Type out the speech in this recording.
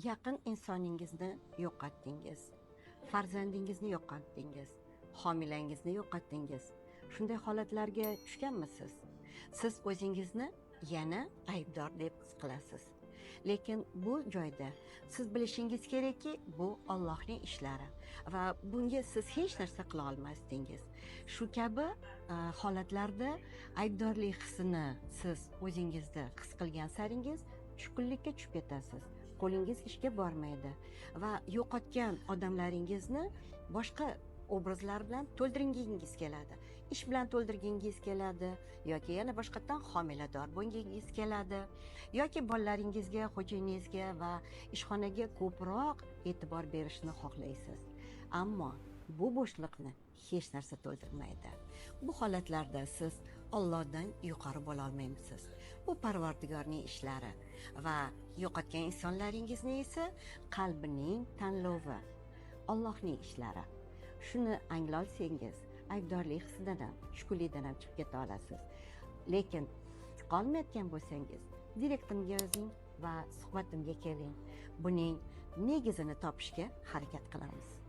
Yaqin insoningizni yo'qotdingiz, farzandingizni yo'qotdingiz, homilangizni yo'qotdingiz. Shunday holatlarga tushganmisiz? Siz o'zingizni yana aybdor deb his qilasiz. Lekin bu joyda siz bilishingiz kerakki, bu Allohning ishlari va bunga siz hech narsa qila olmasdingiz. Shu kabi holatlarda aybdorlik hissini siz o'zingizda his qilgan saringiz tushkunlikka tushib ketasiz. Qo'lingiz ishga bormaydi va yo'qotgan odamlaringizni boshqa obrazlar bilan to'ldirgingiz keladi. Ish bilan to'ldirgingiz keladi yoki yana boshqatdan homilador bo'lgingiz keladi yoki bolalaringizga, xo'jayiningizga va ishxonaga ko'proq e'tibor berishni xohlaysiz. Ammo bu bo'shliqni hech narsa to'ldirmaydi. Bu holatlarda siz Allohdan yuqori bo'la olmaysiz. Bu Parvardigorning ishlari va yo'qotgan insonlaringizni esa qalbining tanlovi, Allohning ishlari. Shuni anglolsangiz, aybdorlik hissidan ham, tushkunlikdan ham chiqib keta olasiz. Lekin chiqa olmayotgan bo'lsangiz, direktimga yozing va suhbatimga keling. Buning negizini topishga harakat qilamiz.